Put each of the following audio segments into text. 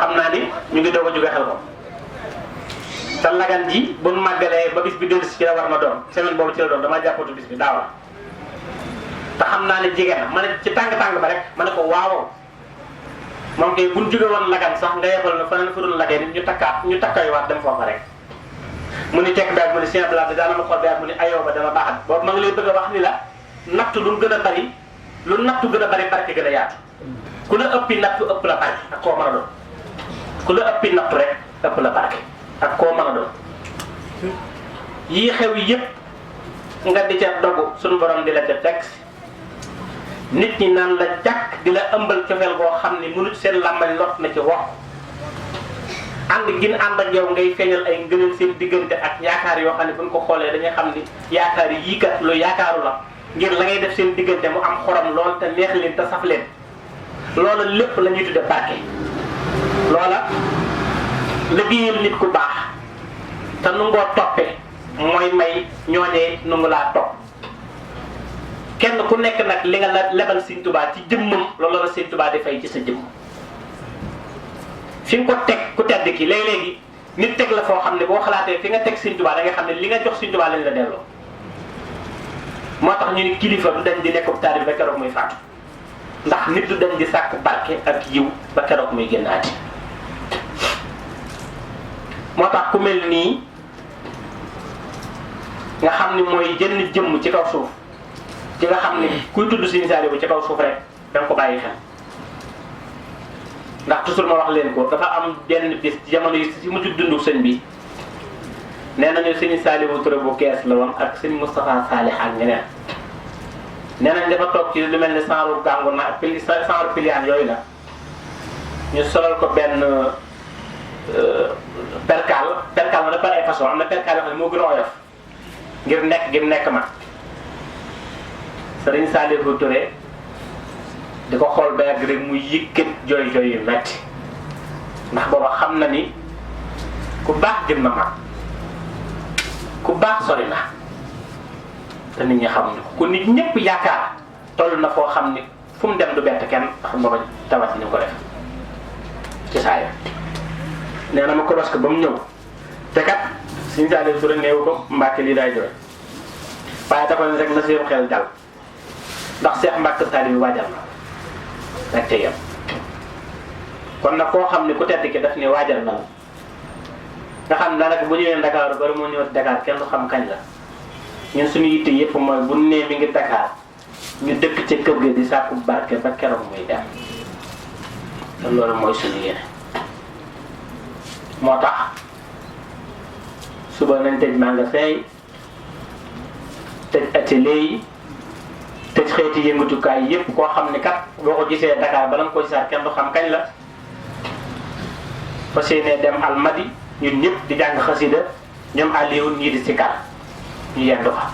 xam naa ni ñu ngi doog a jóge xel ko te lagan ji bu nu màggalee ba bis bi dellusi ci la war na doon semaine boobu ci la doon damaa jàppatu bis bi daawa te xam naa ne jigéen na ma ne ci tàng-tàng ba rek ma ne ko waaw moom kay buñ jóge woon lagan sax nga yebal na faneen fu dul lagee nit ñu takkaywaat dem foofa rek mu ni tekk daal mu ni sien blage daana ma xool daal mu ni ayoo ba dama baaxat boobu ma ngi lay bëgg a wax ni la natt lu gën a bari lu nattu gën a bari barke gën a yaatu ku la ëppi nattu ëpp la barke ak koo mën a doon ku la ëppi nattu rek ëpp la barke ak koo mën a doon yii xew yépp nga di ca dogu suñu borom di la ca fekk nit ñi naan la jàkk di la ëmbal cofeel boo xam ni mënut seen làmmañ lot na ci wax ànd gin ànd ak yow ngay feeñal ay ngëneel seen diggante ak yaakaar yoo xam ne buñ ko xoolee dañuy xam ni yaakaar yii kat lu yaakaaru la ngir la ngay def seen diggante mu am xorom lool te neex leen te saf leen loola lépp la ñuy tudde barke loola liggéeyal nit ku baax te nu ngoo toppee mooy may ñooñee nu ngu laa topp kenn ku nekk nag li nga lebal Sëñ Tuubaa ci jëmmam loolu la Sëñ Tuubaa di fay ci sa jëmm fi nga ko teg ku tedd ki léeg-léegi nit teg la foo xam ne boo xalaatee fi nga teg Sëñ Tuubaa da nga xam ne li nga jox Sëñ Tuubaa lañ la delloo moo tax ñu ni kilifa du dañ di nekk taalibe ba keroog muy faatu ndax nit du dañ di sàkk barke ak yiw ba keroog muy génnaati moo tax ku mel nii nga xam ni mooy jënn jëmm ci kaw suuf ci nga xam ni kuy tudd Sëñ Saaliw ci kaw suuf rek danga ko bàyyi xel ndax toujours ma wax leen ko dafa am benn bis jamono yi si mu ci dundu sëñ bi nee nañu Sëñ Saaliw Ture bu Kees la woon ak Sëñ Moustapha Saalix ak ñeneen nee nañ dafa toog ci lu mel ni sanru gàngu na ak sanru piliyaan yooyu la ñu solal ko benn perkaal ma dafa ay façon am na perkaal yoo xam ne moo gën a oyof ngir nekk gi mu nekk ma Sëriñ Saaliw Ture di ko xool ba yàgg rek mu yëkkat jooy yu metti ndax booba xam na ni ku baax jëm na ma ku baax sori na te nit ñi xamuñu ko ku nit ñëpp yaakaar toll na foo xam ni fu mu dem du bett kenn ndax booba tawat ñu ko def ci saa yo nee na ma ko ba mu ñëw te kat Sëñ Saaliw Ture néew ko Mbàkke lii daay jooy waaye dafa ne rek na seen xel dal ndax Seex Mbàkke Saaliw waajal na rek te yem kon nag koo xam ne ku tedd ki daf ne waajal na la nga xam ne daanaka bu ñëwee Dakar bari moo ñëw Dakar kenn du xam kañ la ñun suñu yitte yëpp mooy bu nee mi ngi Dakar ñu dëkk ca kër ga di sàkku barke ba keroog muy dem te loolu mooy suñu yéene moo tax suba nañ tëj magasin yi tëj atelier yi tëj xeeti yëngatukaay yépp koo xam ni kat boo ko gisee Dakar bala nga ko gisaat kenn du xam kañ la fas yéenee dem Almadi ñun ñëpp di jàng xasida ñoom Aliou ñii di sikar ñu yendu fa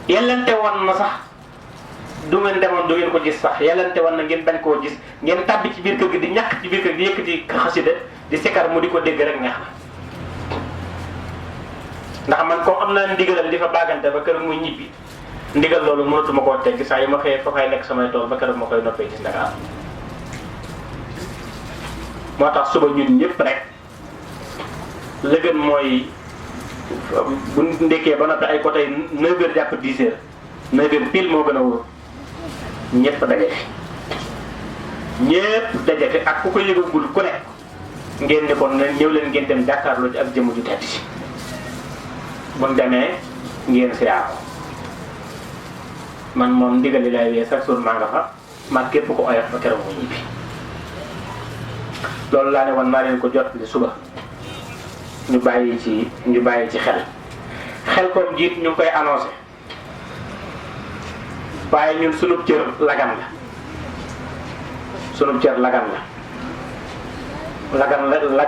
yellante woon na sax du ngeen demoon du ngeen ko gis sax yellante woon na ngeen bañ koo gis ngeen tàbbi ci biir kër gi di ñàkk ci biir kër gi di yëkkati xasida di sikar mu di ko dégg rek neex na ndax man comme am naa ndigalal di fa baagante ba kër muy ñibbi ndigal loolu mënatuma koo tegg saa yi ma xëyee fa fay nekk samay tool ba keroog ma koy noppee gis Dakar moo tax suba ñun ñëpp rek la gën mooy bu ndekkee ba noppi ay côté 9h jàpp 10h 9h pile moo gën a wóor ñëpp daje fi ak ku ko yëgagul ku ne ngeen ne kon ñëw leen ngeen dem jàkkaarloo ci ak jëmm ju tedd si bu demee ngeen siyaar man moom ndigal li lay wee chaque jour maa nga fa man képp ko oyof ba keroog mu ñibbi loolu laa ne woon naa leen ko jot li suba ñu bàyyi ci xel koom jiit ñu ngi koy annoncé waaye ñun sunub cër lagan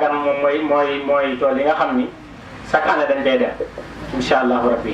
la moom mooy tool yi nga xam ni chaque année dañ koy def incha allahu rabbi